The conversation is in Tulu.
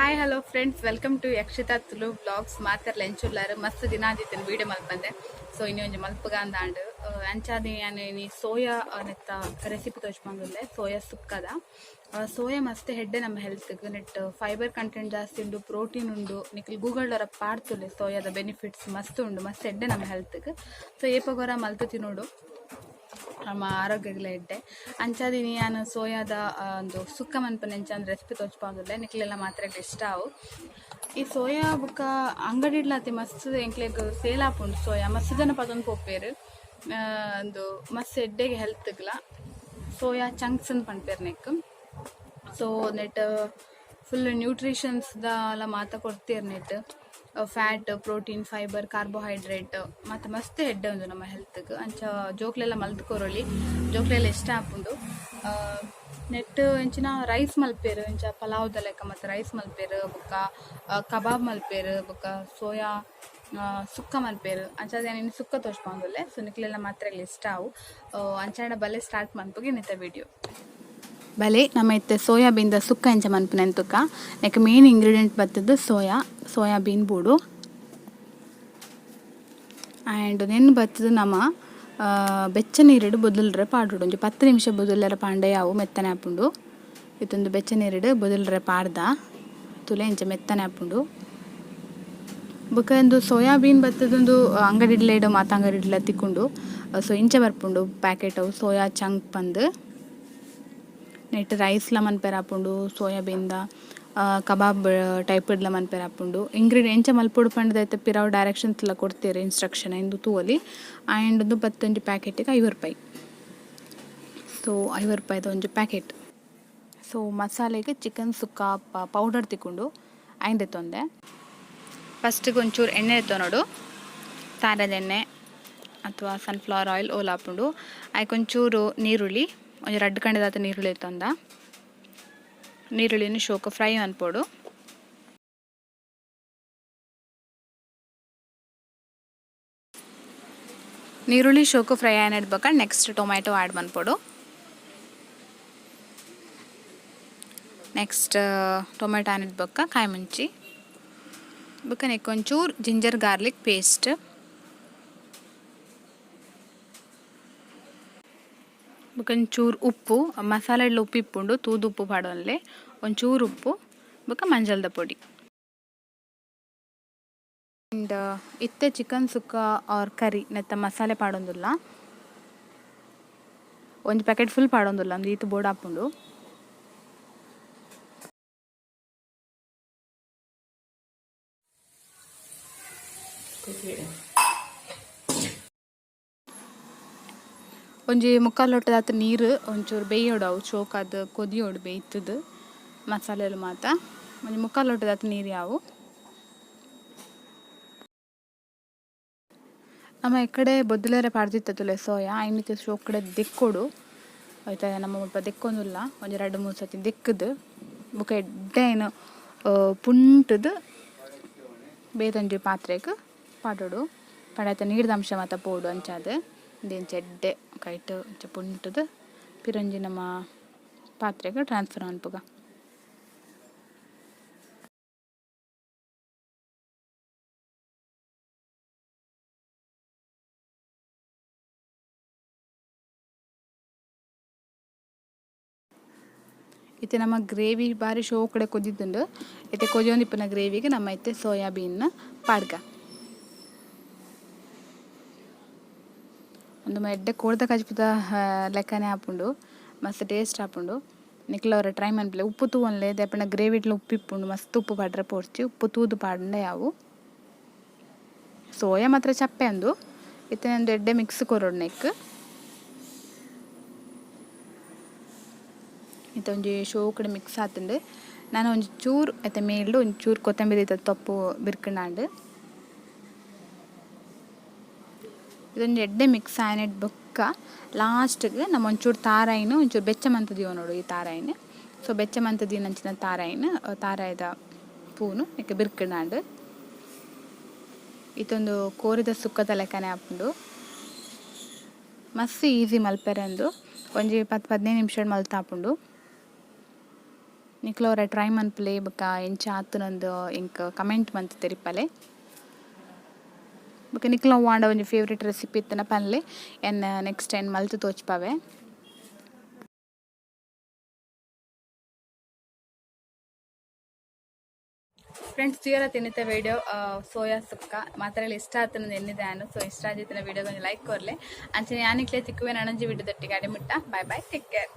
Hi hello friends, welcome to Yakshita Tulu vlogs. ಮಾತೆರ್ಲ ಎಂಚುಲ್ಲಾರು? ಮಸ್ತ್ ದಿನ ಆದಿತ್ತಿನ ವೀಡಿಯೋ ಮಲ್ಪಂದೆ. ಸೊ ಇನಿ ಒಂಜಿ ಮಲ್ಪುಗ ಅಂದಾಂಡ್. ಅಂಚಾದ್ ಯಾನ್ ಇನಿ ಸೋಯಾ ನೆತ್ತ ರೆಸಿಪಿ ತೋಜ್ಪೊಂದುಲ್ಲೆ, ಸೋಯಾ ಸುಕ್ಕದ. ಸೋಯಾ ಮಸ್ತ್ ಹೆಡ್ಡೆ ನಮ್ಮ ಹೆಲ್ತ್. ನೆಟ್ ಫೈಬರ್ ಕಂಟೆಂಟ್ ಜಾಸ್ತಿ ಉಂಡು, ಪ್ರೋಟೀನ್ ಉಂಡು. ನಿಕಲ್ ಗೂಗಲ್ ಒರ ಪಾಡ್ತುಲೆ, ಸೋಯಾದ ಬೆನಿಫಿಟ್ಸ್ ಮಸ್ತ್ ಉಂಡು, ಮಸ್ತ್ ಎಡ್ಡೆ ನಮ್ಮ ಹೆಲ್ತ್. ಸೊ ಏಪಗೊರ ಮಲ್ತ್ ತಿನ್ನೋಡು, ನಮ್ಮ ಆರೋಗ್ಯಗ್ಲ ಎಡ್ಡೆ. ಅಂಚಾದ್ ಇನಿ ಯಾನ್ ಸೋಯಾದ ಒಂದು ಸುಕ್ಕ ಮನ್ಪುನ ಎಂಚ ರೆಸಿಪಿ ತೋಜ್ಪಾವೊಂದುಲ್ಲೆ. ನಿಕ್ಲೆಲ್ಲ ಮಾತೆರೆಗ್ಲ ಇಷ್ಟ ಆವು ಈ ಸೋಯಾ. ಬುಕ್ಕ ಅಂಗಡಿಡ್ಲಾತೆ ಮಸ್ತ್ ಎಂಕ್ಲೆಗ್ ಸೇಲ್ ಆಪುಂಡು. ಸೋಯಾ ಮಸ್ತ್ ಜನ ಪತೊಂದು ಪೋಪೆರ್. ಒಂದು ಮಸ್ತ್ ಎಡ್ಡೆಗೆ ಹೆಲ್ತ್ಗ್ಲ. ಸೋಯಾ ಚಂಕ್ಸ್ ಅಂದ್ ಪನ್ಪೆರ್ ನೆಕ್. ಸೊ ನೆಟ್ ಫುಲ್ ನ್ಯೂಟ್ರಿಷನ್ಸ್ ದಾಲ ಮಾತ ಕೊರ್ತೆರ್. ನೆಟ್ ಫ್ಯಾಟ್, ಪ್ರೋಟೀನ್, ಫೈಬರ್, ಕಾರ್ಬೋಹೈಡ್ರೇಟ್ ಮಾತ. ಮಸ್ತ್ ಎಡ್ಡೆ ಉಂದು ನಮ್ಮ ಹೆಲ್ತ್. ಅಂಚ ಜೋಕ್ಲೆಲ್ಲ ಮಲ್ತ್ ಕೊರೊಲಿ, ಜೋಕ್ಲೆಲ್ಲ ಇಷ್ಟ ಆಪುಂಡು. ನೆಟ್ ಎಂಚಿನ ರೈಸ್ ಮಲ್ಪೆರ್, ಇಂಚ ಪಲಾವ್ದ ಲೆಕ್ಕ ಮತ್ತೆ ರೈಸ್ ಮಲ್ಪೆರ್, ಬೊಕ್ಕ ಕಬಾಬ್ ಮಲ್ಪೆರ್, ಬೊಕ್ಕ ಸೋಯಾ ಸುಕ್ಕ ಮಲ್ಪೆರ್. ಅಂಚಾದ್ ಯಾನ್ ಇನಿ ಸುಕ್ಕ ತೋಜ್ಪಾವೊಂದುಲ್ಲೆ. ಸೊ ನಿಕ್ಲೆಲ್ಲ ಮಾತೆರೆಗ್ಲ ಇಷ್ಟ ಆವು. ಅಂಚಾಂಡ ಬಲ್ಲೆ ಸ್ಟಾರ್ಟ್ ಮನ್ಪುಗ ಇನ್ನಿತ ವಿಡಿಯೋ. ಬಲೆ, ನಮ್ಮ ಇತ್ತೆ ಸೋಯಾಬೀನ್ ದ ಸುಕ್ಕ ಎಂಚ ಮನ್ಪುನೆ ತೂಕ. ನೆಕ್ ಮೇನ್ ಇಂಗ್ರೀಡಿಯೆಂಟ್ ಬತ್ತುದು ಸೋಯಾ, ಸೋಯಾಬೀನ್ ಬೋಡು. ಆ್ಯಂಡ್ ನೆನ್ ಬತ್ತುದು ನಮ ಬೆಚ್ಚ ನೀರುಡು ಬೊದಲ್ರೆ ಪಾಡೊಡು. ಒಂಜಿ 10 ನಿಮಿಷ ಬೊದಲ್ರೆ ಪಾಂಡ ಯಾವು, ಮೆತ್ತನೆ ಆಪುಂಡು. ಇತ್ತೊಂದು ಬೆಚ್ಚ ನೀರುಡು ಬೊದಲ್ರೆ ಪಾಡ್ದ. ತೂಲೆ, ಇಂಚ ಮೆತ್ತನೆ ಆಪುಂಡು. ಬೊಕ ಉಂದು ಸೋಯಾಬೀನ್ ಬತ್ತುದು ಅಂಗಡಿಡ್ಲೇಡ್ ಮಾತ ಅಂಗಡಿಡ್ಲ ತಿಕ್ಕುಂಡು. ಸೊ ಇಂಚ ಬರ್ಪುಂಡು ಪ್ಯಾಕೆಟ್ ಅವು, ಸೋಯಾ ಚಂಕ್ ಪಂದ್. ನೆಟ್ ರೈಸ್ ಲ ಮನ್ಪೆರೆ ಆಪುಂಡು, ಸೋಯಾಬೀನ್ ದ ಕಬಾಬ್ ಟೈಪ್ ಡ್ಲ ಮನ್ಪೆರೆ ಆಪುಂಡು. ಇಂಗ್ರೀಡಿಯೆಂಟ್ ಎಂಚ ಮಲ್ಪೊಡು ಪಂಡ್ದ್ ಐತ ಪಿರವು ಡೈರೆಕ್ಷನ್ಸ್ ಲ ಕೊರ್ತೆರ್, ಇನ್ಸ್ಟ್ರಕ್ಷನ್ ಇಂದು ತೂವೊಲಿ. ಆಂಡ್ ಉಂದು ಬತ್ತೊಂಜಿ ಪ್ಯಾಕೆಟ್ ಗ್ 50 ರೂಪಾಯಿ. ಸೊ 50 ರೂಪಾಯಿದ ಒಂಜಿ ಪ್ಯಾಕೆಟ್. ಸೊ ಮಸಾಲೆಗ್ ಚಿಕನ್ ಸುಕ್ಕ ಪೌಡರ್ ತಿಕ್ಕುಂಡು, ಐನ್ ದೆತ್ತೊಂದೆ. ಫಸ್ಟ್ ಒಂಚೂರು ಎಣ್ಣೆ ದೆತ್ತೊನೊಡು, ತಾರೆದ ಎಣ್ಣೆ ಅಥವಾ ಸನ್ಫ್ಲವರ್ ಆಯಿಲ್ ಓಲ್ ಆಪುಂಡು. ಐಕ್ ಒಂಚೂರು ನೀರುಳ್ಳಿ, ಒಂಜಿ ರಡ್ಡ್ ಕಂಡೆದಾತ್ ನೀರುಳ್ಳಿ ದೆತ್ತೊಂದ. ನೀರುಳ್ಳಿನ್ ಶೋಕು ಫ್ರೈ ಮನ್ಪೊಡು. ನೀರುಳ್ಳಿ ಶೋಕು ಫ್ರೈ ಆಯಿನೆಡ್ ಬೊಕ ನೆಕ್ಸ್ಟ್ ಟೊಮ್ಯಾಟೊ ಆ್ಯಡ್ ಮನ್ಪೊಡು. ನೆಕ್ಸ್ಟ್ ಟೊಮೆಟೊ ಆನಿದ್ ಬೊಕ್ಕ ಕಾಯಿ ಮುಂಚಿ, ಬೊಕ ನೆಕ್ಕ್ ಒಂಚೂರು ಜಿಂಜರ್ ಗಾರ್ಲಿಕ್ ಪೇಸ್ಟ್. ಬೊಕ ಒಂಚೂರು ಉಪ್ಪು. ಮಸಾಲೆಡ್ಲ ಉಪ್ಪು ಇಪ್ಪುಂಡು, ತೂದು ಉಪ್ಪು ಪಾಡೊನ್ಲೆ. ಒಂಚೂರು ಉಪ್ಪು ಬೊಕ ಮಂಜಲ್ದ ಪೊಡಿ. ಅಂಡ್ ಇತ್ತೆ ಚಿಕನ್ ಸುಕ್ಕ ಆರ್ ಕರಿ ನೆತ್ತ ಮಸಾಲೆ ಪಾಡೊಂದುಲ್ಲ. ಒಂಜಿ ಪ್ಯಾಕೆಟ್ ಫುಲ್ ಪಾಡೊಂದುಲ್ಲ, ಉಂದು ಈತ್ ಬೋಡಾಪುಂಡು. ಒಂಜಿ ಮುಕ್ಕಾಲ್ ಲೋಟದಾತ್ ನೀರ್, ಒಂಚೂರು ಬೇಯೋಡು ಅವು ಚೋಕಾದ್ ಕೊದಿಯೋಡು. ಬೇಯ್ತುದು ಮಸಾಲೆಲು ಮಾತ. ಒಂಜಿ ಮುಕ್ಕಾಲ್ ಲೋಟದಾತ್ ನೀರ್ ಯಾವು. ನಮ ಎಕ್ಕಡೆ ಬೊದ್ಲೆರೆ ಪಾಡ್ದಿತ್ತ ತೂಲೆ ಸೋಯಾ, ಐನ್ ಇತ್ತೆ ಶೋಕುಡೆ ದೆಕ್ಕೊಡು. ಐತ ನಮ ಮುಲ್ಪ ದೆಕ್ಕೊಂದುಲ್ಲ. ಒಂಜಿ ರಡ್ಡ್ ಮೂಜಿ ಸರ್ತಿ ದೆಕ್ಕುದು ಬೊಕ ಎಡ್ಡೆ ಐನ್ ಪುಂಟುದು ಬೇತೊಂಜಿ ಪಾತ್ರೆಗ್ ಪಾಡೊಡು. ಪಂಡ ಐತ ನೀರ್ದ ಅಂಶ ಮಾತ ಪೋವೊಡು. ಅಂಚಾದ್ ಇಂಚ ಎಡ್ಡೆ ಕೈಟ್ ಇಂಚ ಪುಂಟುದು ಪಿರೊಂಜಿ ನಮ ಪಾತ್ರೆಗ್ ಟ್ರಾನ್ಸ್ಫರ್ ಮನ್ಪುಗ. ಇತ್ತೆ ನಮ್ಮ ಗ್ರೇವಿ ಬಾರಿ ಶೋಕುಡೆ ಕೊದಿದ್ಂಡ್. ಇತ್ತೆ ಕೊದಿಯೊಂದಿಪ್ಪುನ ಗ್ರೇವಿಗ್ ನಮ ಇತ್ತೆ ಸೋಯಾಬೀನ್ ನ್ ಪಾಡ್ಗ. ಉಂದು ಎಡ್ಡೆ ಕೋರ್ದ ಕಜಿಪುದ ಲೆಕ್ಕನೆ ಆಪುಂಡು, ಮಸ್ತ್ ಟೇಸ್ಟ್ ಆಪುಂಡು. ನಿಕ್ಲ ಒರ ಟ್ರೈ ಮನ್ಪುಲೆ. ಉಪ್ಪು ತೂವೊನ್ಲೆ, ದಾಯೆ ಪಂಡ ಗ್ರೇವಿಡ್ಲ ಉಪ್ಪು ಇಪ್ಪುಂಡು. ಮಸ್ತ್ ಉಪ್ಪು ಪಾಡ್ರೆ ಪೋಡ್ಚಿ, ಉಪ್ಪು ತೂದು ಪಾಡ್ಂಡ ಯಾವು. ಸೋಯಾ ಮಾತ್ರ ಚಪ್ಪೆ ಉಂದು. ಇತ್ತೆ ಉಂದು ಎಡ್ಡೆ ಮಿಕ್ಸ್ ಕೊರೊಡು ನೆಕ್ಕ್. ಇತ್ತೆ ಒಂಜಿ ಶೋಕುಡು ಮಿಕ್ಸ್ ಆತುಂಡು. ನನ ಒಂಜಿ ಚೂರು ಐತ ಮೇಲ್ಡ್ ಒಂಜಿ ಚೂರು ಕೊತ್ತಂಬರಿ ತೊಪ್ಪು ಬಿರ್ಕ್ಂಡಾಂಡ್. ಇದೊಂಜಿ ಎಡ್ಡೆ ಮಿಕ್ಸ್ ಆಯಿನೆಡ್ ಬೊಕ್ಕ ಲಾಸ್ಟ್ ಗ್ ನಮ ಒಂಚೂರು ತಾರಾಯಿನ್ ಒಂಚೂರು ಬೆಚ್ಚ ಮಂತ್ ದೀವೊನೊಡು ಈ ತಾರಾಯಿನ್. ಸೊ ಬೆಚ್ಚ ಮಂತ್ ದೀನಂಚಿನ ತಾರಾಯಿನ್, ತಾರಾಯಿದ ಪೂನು ನೆಕ್ಕ್ ಬಿರ್ಕ್ಂಡಾಂಡ್. ಇತ್ತೊಂದು ಕೋರಿದ ಸುಕ್ಕದ ಲೆಕ್ಕನೆ ಆಪುಂಡು. ಮಸ್ತ್ ಈಸಿ ಮಲ್ಪೆರೆ ಉಂದು. ಒಂಜಿ ಪತ್ತ್ 15 ನಿಮಿಷಡ್ ಮಲ್ತ್ ಆಪುಂಡು. ನಿಕ್ಲೋರ ಟ್ರೈ ಮನ್ಪುಲೆ ಬೊಕ ಎಂಚ ಆತುನಂದು ಎಂಕ್ ಕಮೆಂಟ್ ಮಂತ್ ತೆರಿಪಲೆ. ಬೊಕ ನಿಕ್ಲ ಒವ್ವಾಂಡ ಒಂಜಿ ಫೇವರೇಟ್ ರೆಸಿಪಿ ಇತ್ತುಂಡ ಪನ್ಲೆ ಎನ್ನ ನೆಕ್ಸ್ಟ್ ಟೈಮ್ ಮಲ್ತ್ ತೋಜ್ಪಾವೆ. ಫ್ರೆಂಡ್ಸ್, ತೂಯರ ತಿನ್ನಿತ ವಿಡಿಯೋ ಸೋಯಾ ಸುಕ್ಕ ಮಾತೆರೆಗ್ಲ ಇಷ್ಟ ಆತುಂಡು ಎನ್ನಿದೆ ಯಾನ್. ಸೊ ಇಷ್ಟ ಆದಿತ್ತಿನ ವಿಡಿಯೋ ಒಂಜಿ ಲೈಕ್ ಕೊರ್ಲೆ. ಅಂಚನೆ ಯಾನ್ ನಿಕ್ಲೆ ತಿಕ್ಕುವೆ ನನೊಂಜಿ ವಿಡಿಯೋ ದೊಟ್ಟಿಗೆ. ಅಡೆ ಮುಟ್ಟ ಬಾಯ್ ಬಾಯ್, ಟೇಕ್ ಕೇರ್.